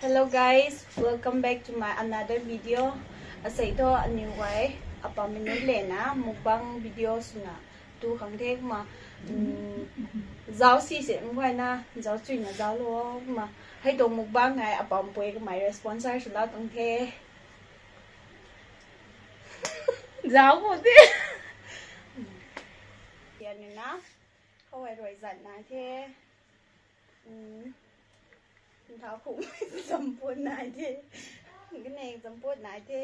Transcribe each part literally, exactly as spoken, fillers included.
Hello guys, welcome back to my another video. Asei thu aniw guay apam mei nunc lena mukbang video swna tu khang the kumna, um, zauc si se mei guayna zauc chuina zauc lo kumna. Hei tuang mukbang hei apam pui kamei ra sponsor swlou tuang the. Zauc bo the. Tian ni na, khou hei rui zat nai the. Um, thau khum champut nai the. Kaneng champut nai the.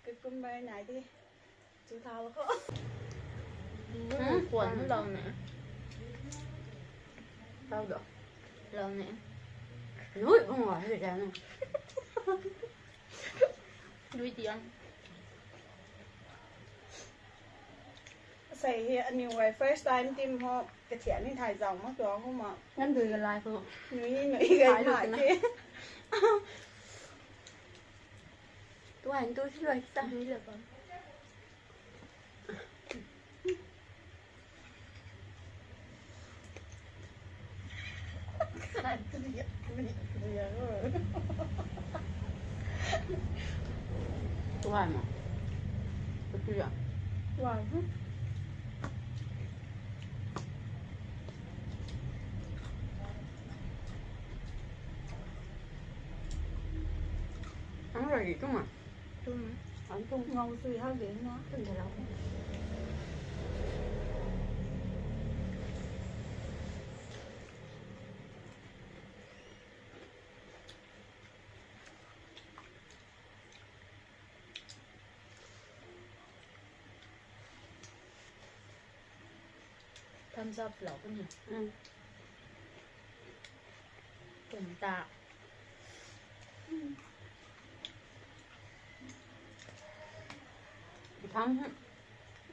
Cucumber nai the. Chu thau khou. Hmm, kuan lou ne. Tau do. Lou ne. Nui bung wa hei da na. Nui tiang. Asei hi aniw guay first time tim ho kathian ni thay zauc mak tuang kumna. Ngan dui ka lai khou. Nui ni nui gay Thay lu mai na. The. Tu han tu si luai ta. Nui la bam. Tuan na. Tuan. Ang rui di tung ma. Tum. Ang tung. Ngau sui hak di na. Tum da lau. Thumbs up lou kan ni. Mm. Kum ta. Thang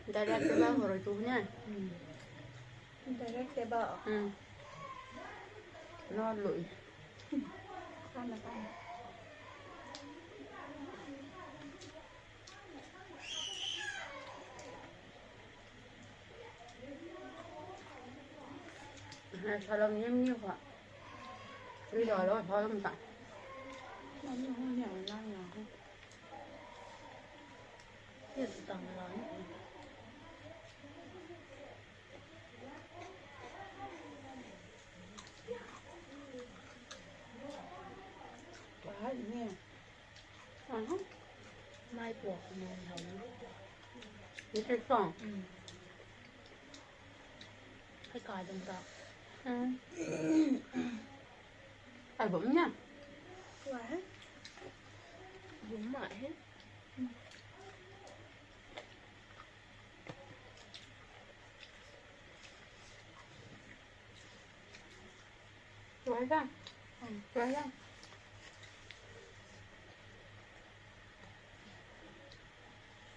direct te ba horoi tu ne. Mm. Direct te ba. Mm. No lui. Kan na kan. Salom nim ni kha. Ri da lo salom ta. Lam ni hong niang lang ya ho. Ye tu tang la ni. Ba ni. Aha. Mai puak nai hau na. Ni te song. Mm. Hei kai dang ta. Mm. Ai bum na. Wa he. Bum ma he. Mm. Tuai ta. Tuai ta.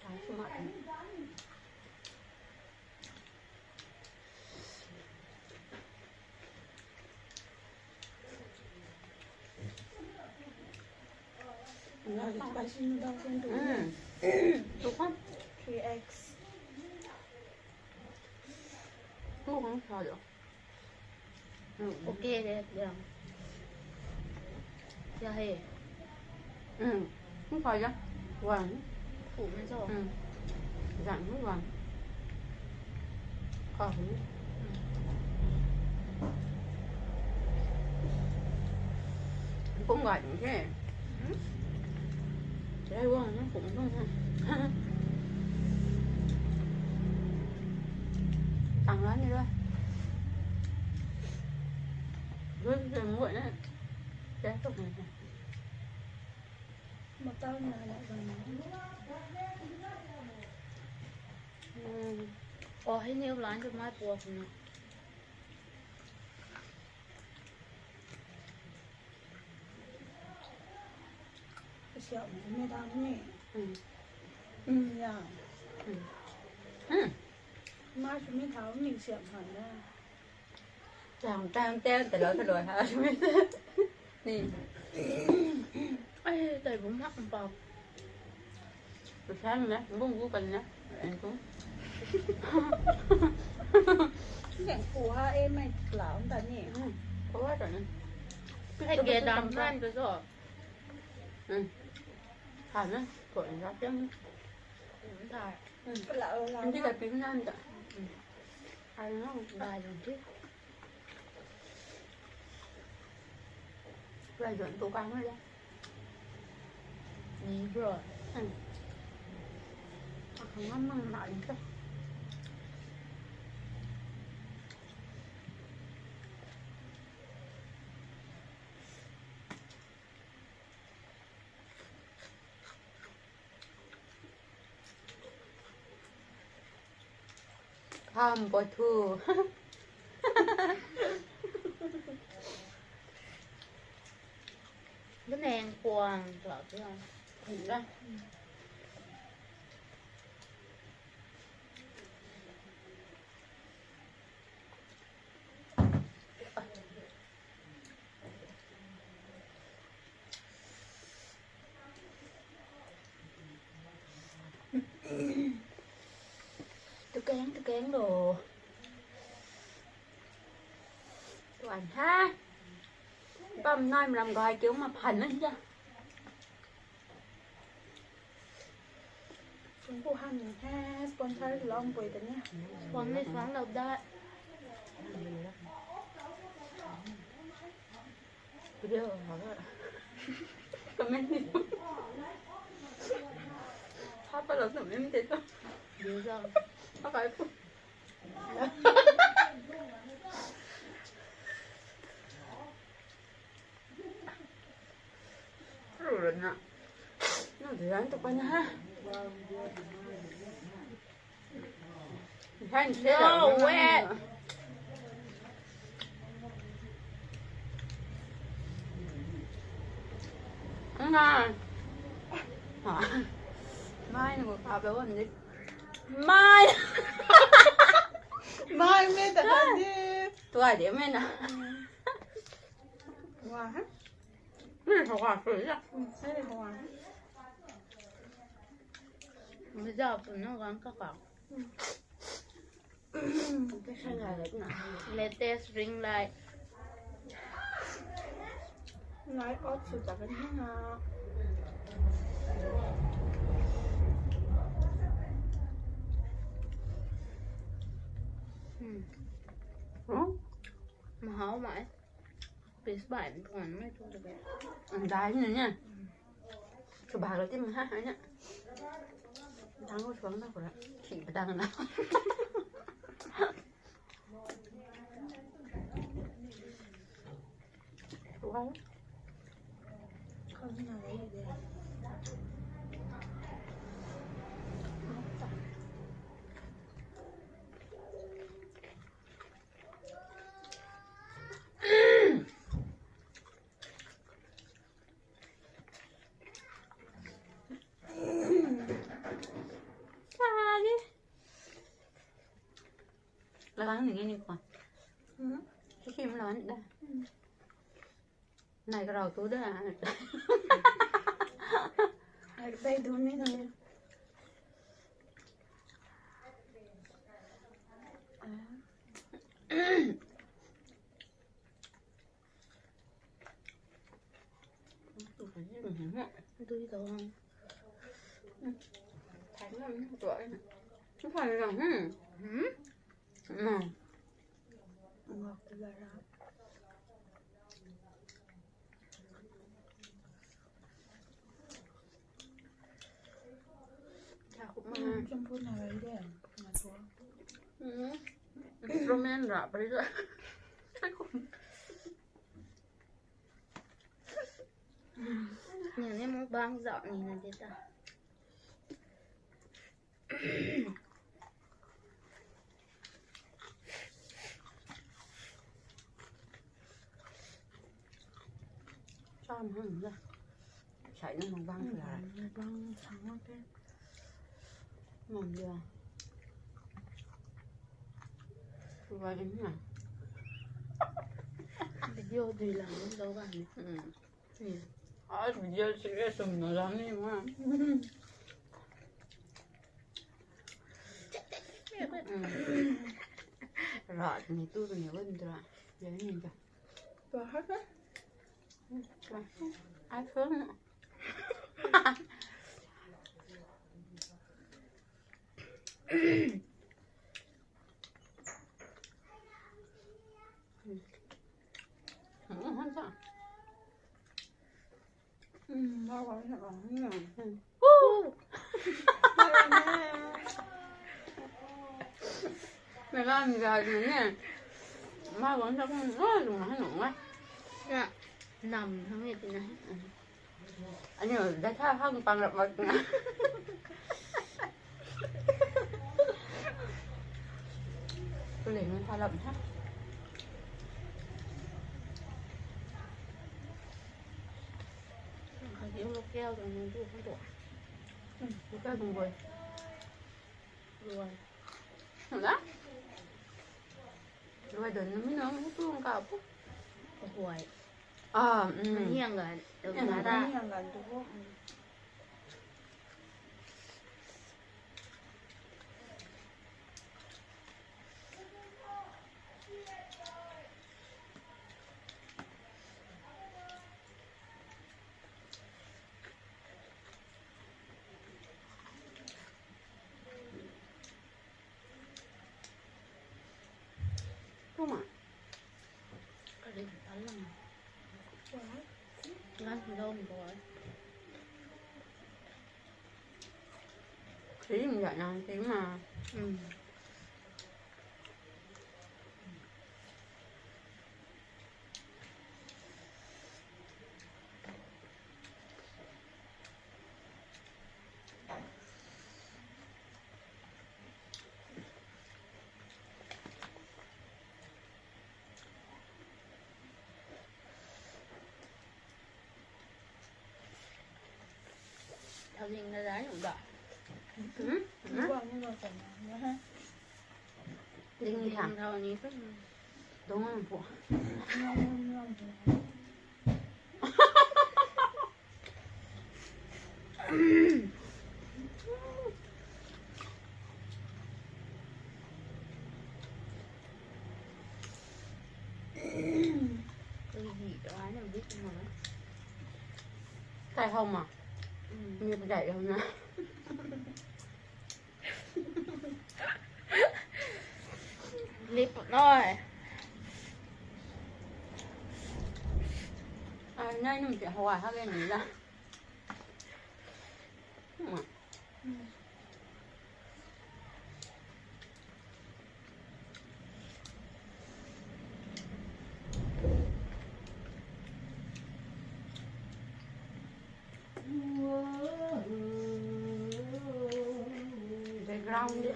Tuai sw mak. Spicy noodles and Mm. Two kan? Three eggs. Two kan sa lo. Ok de, ya. Ya he. Ừ, không phải đó. Vàng. Phủ này sao? Ừ. Dặn không vàng. Kho hứng. Cũng gọi như thế. Ừ. Cái vàng nó cũng không. Tăng lắm đi đó. Với cái nguội đấy. Cái tốc này. Một tao nhà lại gần. Ồ, hình như là anh chụp mai buộc nè. Cái sẹo này mới đau nhỉ. Ừ. Ừ, dạ. Ừ. Ừ. Mai chúng mới tháo mình sẹo hẳn ra. Tang tang tang ta lo ta lo ha. Ni. Ai, tai bum hak bam. Sang na, bum gu kan na. Ang tu. Yang ku ha e mai lau ta ni. Hmm. Ko ha ta ni. Hei ge dam kan tu zo. Thai na, koi na tiang. Thai. Hindi ka pin nan ta. Ai no, lai dun ti. Lai dun tu kang na. Ni bro. Akang ngam mang na ni ta. Ham po thu. Bneng kuang ta tu. Khun da. Tukeng, tukeng lo. Tuan ha. Bam nai mram gai kiu ma phan na ja. Sungpu han he sponsor lou pui ta ni. Suang ni suang lou da. Video ha. Comment ni. Hapa lou sum ni te to. Video. Hapa ai pu. Rurana. Nang tu yan tu pa na ha. Hai ni se. No way. Nga. Ha. Mai na ko ka ba wan ni. Mai. Mai me ta ka ni. Tua de me na. Wa ha. Ni so ka so ya. Ni so ka. Ni ja pu na gang ka ka. Latest ring light. Light off sw ta kan na. Hmm. Hả? Mà hảo mãi. Piece bai tuan mei tu de. Ang dai ni ne. Chu bak lo ti mei ha ne. Dang ko chuang na ko la. Khi ba dang na. Wow. Kau ni na le de. Lagang ni ni ko. Hmm. Sisi mo lan da. Hmm. Nai karau tu da. Ai, bai du ni ni. Dui tau hang. Thai na, tuak na. Thai na, hmm. Hmm? Hmm. Ngak tu la ra. Chà, cũng mà. Hmm, chung pun na rai de. Ngak tu. Hmm. Instrument ra pa ri. Ni ni mukbang zauh ni na de ta. Cham hang da. Sai na mukbang la. Mukbang sang na te. Mom dia. Kuba din na. Video dui lang dou bam ni. Hmm. Hmm. Ah, video serious um na lang ni ma. Hmm. Rat ni tu ni wan dra. Dia ni da. Ba ha ka. I feel Mày lo mì gà gì nè. Mai quán sao không có dùng mà nó quá. Dạ. Nằm không nghe tin này. Anh nhớ đã tha không bằng lặp mặt nè. Tôi liền tha lặp ha. Không thiếu lô keo rồi mình tu không đủ. Lô keo dùng rồi. Rồi. Hả? Rồi đừng nó mới nói không tu không cào. Rồi. À, ừ. Hiang gan. Hiang gan tu. Tuma. Kari talang. Gan dom boy. Kari mya nang ti ma. Hmm. Thau ling na dai nung da. Hmm? Ling ni thau ni. Dong ang pu. Kai hou ma. Mi padai hou na. Lip noi. Ai nai num ti hou ai ha ge ni la. Background dia.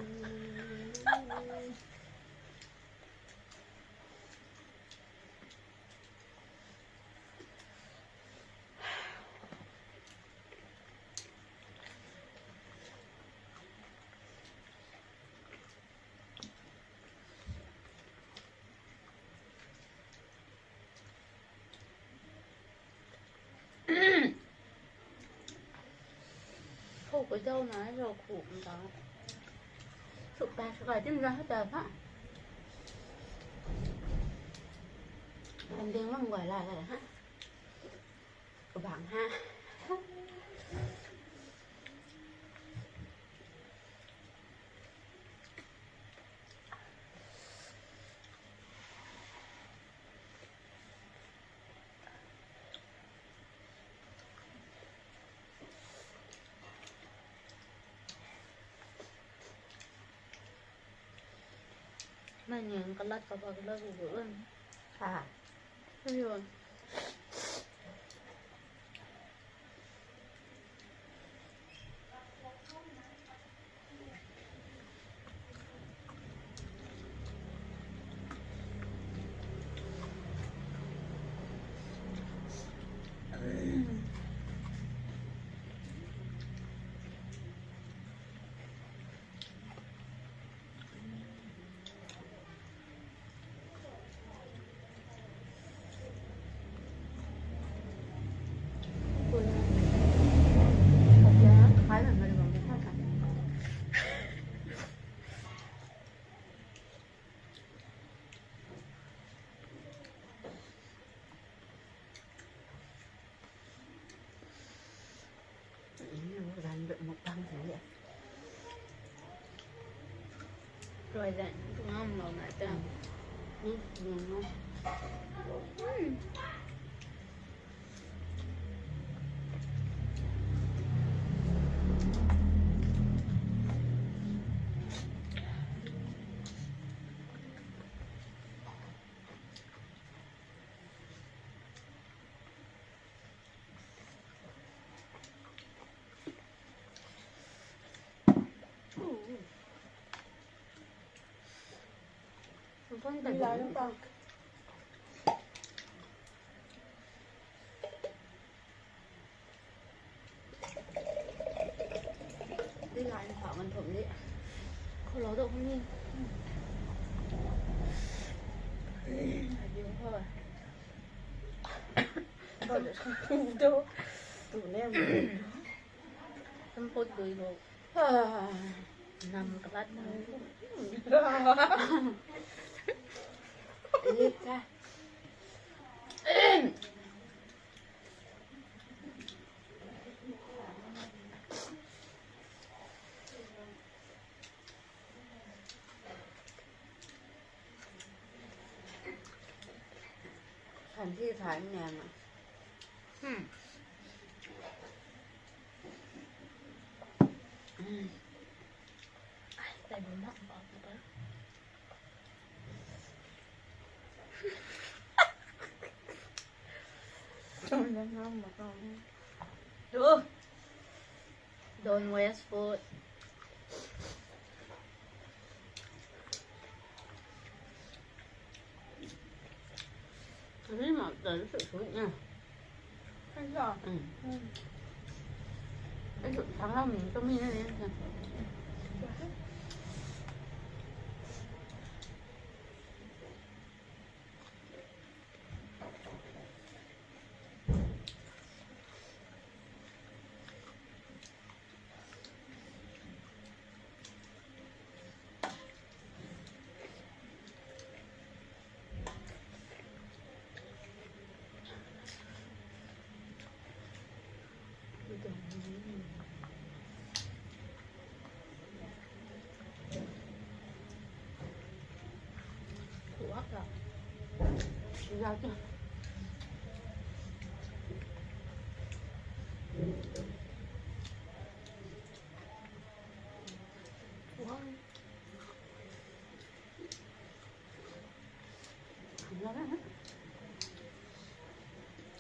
Khou kau dau na ro khu ta. Suk ta suk kai tim ra ta pha. Kan ding mang guay la la ha. Kabang ha. Mani ang kalat ka ba kalat bu bu. Ah. Ayun. Mukbang thei e. Rui zan, ngam lou na ta. Hmm, hmm, hmm. Di lai na phah man thum di. Khou lou dou khou ni. Ai, di khou. Khou lou dou. Tu ne. Tum pot dui ho. Ah. Nam kalat na. Lit ka. Khan thi thay nang na. Hmm. Hmm. Ai, tai bu mak bak bak. Don't waste food. Kami mak ta sui sui na. Ai sa. Hmm. Hmm. Ai sui sang lau ming kami na ni.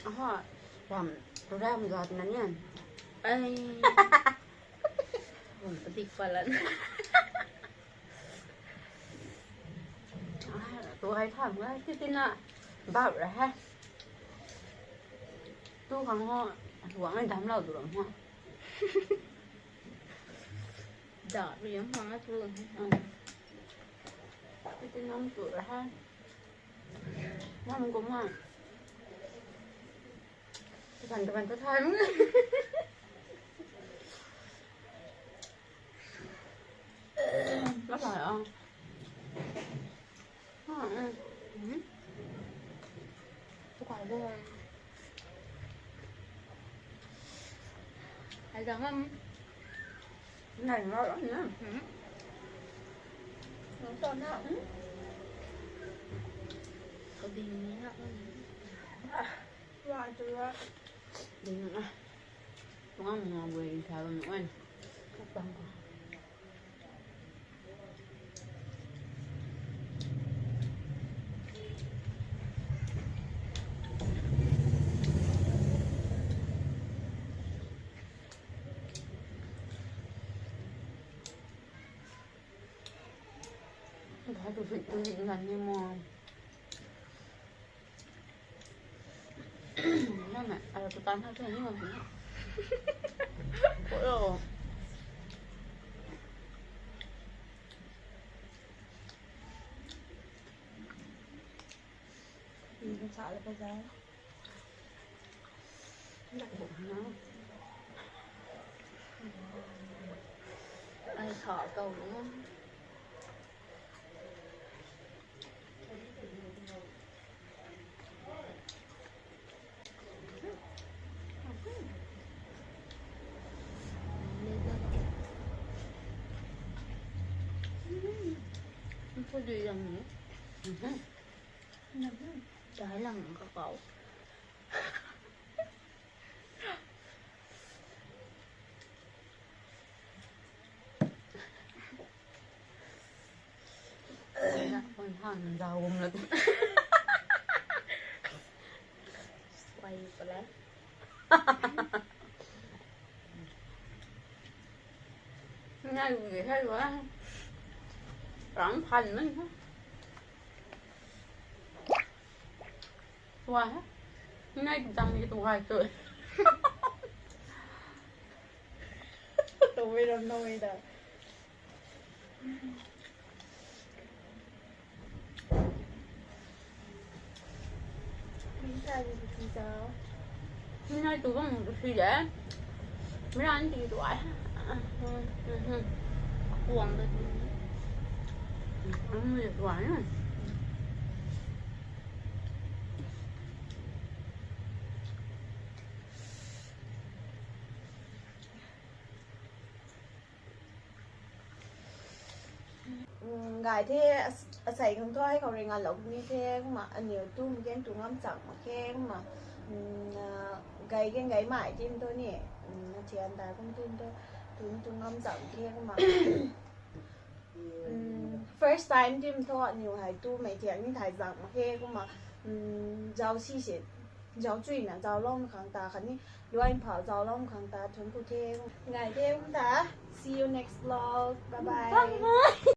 Aha, ram, ram gat na nian. Ai. Ram padik palan. Ah, tu hai tham ga, ti ti na. Bap ra hai. Tu khang ho, huang ai dam lau du ram ho. Da, riam hang a tu. Hmm. Ti ti nam tu ra hai. Nam kum ha. Kaban, kaban ta thay. Lalai a. Hmm. Tu kai bo. Ai dang am. Nai ngau lam na. Hmm. Nang ta na. Hmm. Kau ding ni na. Ah. Wa tu wa. Ding na. Tuang ngam ngam wei tha bam nui. Kapang ko. Bhai tu fit tu fit ngan ni mo. Nana, ada tu tan hal tu ni mo. Ko lo. Ini sa la pa jai. Ai, thả cầu đúng không? Ko dui lang ni. Dai lang ka kau. Kon han zau gum la. Wai pala. Ngai gu hai wa. Rang phan nai. Wa. Ngai gu dang ni tu hai tu. Tu wei ram no wei da. Ngai tu bang tu sui de. Mei ran ti tu ai. Kuang da tu. Ang ni tu ai. Gay the, asei khang thu hei khou rui nganlou ni the, kumna aniw tu mak ge, tu ngam chang mak khe, kumna gay ge, gay mai tim thu ni, na thian ta kum tim thu, tu tu ngam chang khe, kumna first time tim thu aniw hei tumei thian ni thay zang mak khe, kumna zau si se, zau chuina zauloumei khang ta khatni luai phau zauloumei khang ta thun ku the, ngai the, kum ta. See you next vlog. Bye bye.